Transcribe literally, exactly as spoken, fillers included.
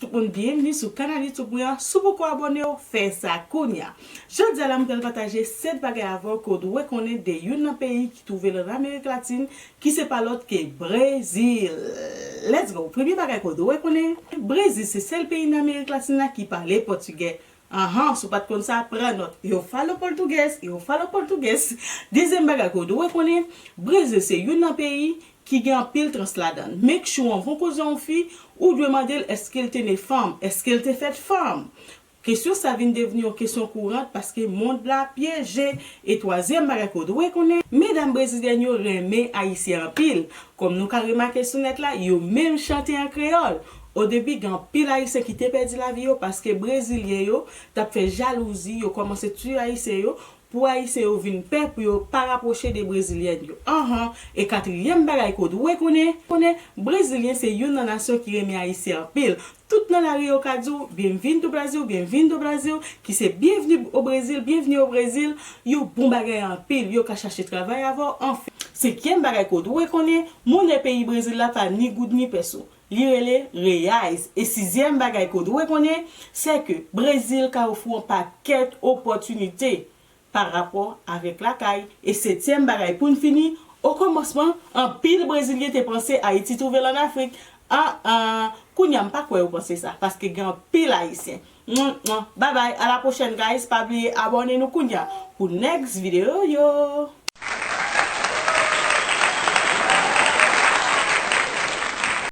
Tout moun byenvni sou kanal YouTube mwen an. Si w poko abòne w, fè sa kounya. Jodi a la m pral pataje sèt bagay avè w ke w dwe konnen de youn nan peyi ki twouve l an Amerik Latin, ki se pa lòt ke Brezil. Let's go! Premye bagay ke w dwe konnen, Brezil se sèl peyi nan Amerik Latin la ki pale pòtigè. Anhan, si w pa t konn sa, pran nòt. Eu falo português, eu falo português. Dezyèm bagay ke w dwe konnen, Brezil se youn nan peyi ki gen anpil trans ladan l. Make sure anvan w koze yon fi, ou dwe mande l èske l te ne fanm, èske l te fèt fanm. Kesyon sa vin devni yon kesyon kourant paske mond la pyeje. E twazyèm bagay ke w dwe konnen, medam brezilyèn yo renmen ayisyen anpil. Kòm nou ka remake sou nèt la, yo menm chante an kreyòl. O debi, gen anpil ayisyen ki te pèdi lavi yo paske brezilyen yo t ap fè jalouzi, yo kòmanse tiye ayisyen yo, pou ayisyen yo vin pè pou yo pa rapwoche de brezilyèn yo. Anhan, e katriyèm bagay ke w dwe konnen, konnen, brezilyen se youn nan nasyon ki renmen ayisyen anpil. Tout nan lari yo ka di w, "Bem-vindo Brasil, bem-vindo Brasil," ki se "Bienvenue au Brésil, bienvenue au Brésil." Yo bon bagay anpil, yo ka chache travay avè w, anfen. Senkyèm bagay ke w dwe konnen, monè peyi Brezil la pa ni goud ni pèso. Li rele reais. E sizyèm bagay ke w dwe konnen, se ke Brezil ka ofri w yon pakèt opòtinite pa rapò avèk lakay. E setyèm bagay pou n fini, okòmansman, anpil brezilyen te panse Ayiti twouve l ann Afrik. An, an, kounya m pa kwè yo panse sa, paske gen anpil ayisyen. Mwen, mwen, bye bye, a la pwochèn, guys, pa bliye abòne nou kounya pou next video yo.